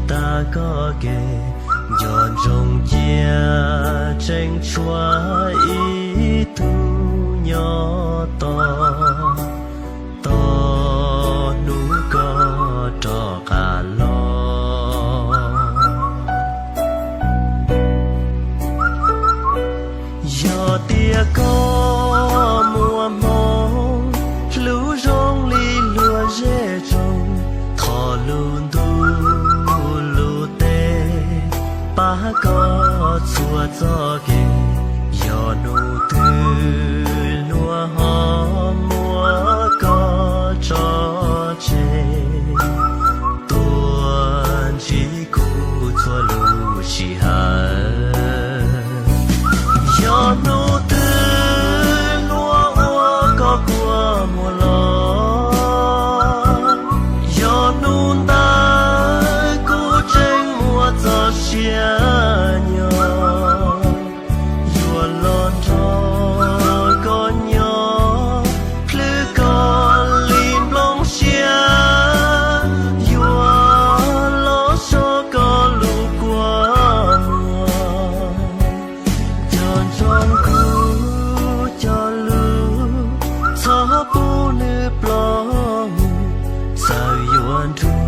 tas koj kev, nco ntsoov cia tseem tshuav ib tug nyob tos, tos hnub koj rov qab los. Yog tias koj muaj hmoo, hlub zoo li luag zej tsoom, thov lub ntuj lub teb pab koj txhua txoj kev. Yog hnub twg luag ho muab koj tso tseg, tuaj ntsib kuv txhua lub sij hawm. Yog hnub twg luag ua koj kua muag los, yog hnub ntawd kuv tseem muaj txoj sia nyob, yuav los nrog koj nyob, hlwb koj li nplooj siab, yuav los so koj lub kua muag. Cov ntsoov kuv cov lus, txhob pub nws ploj mus, txawm yuav nrug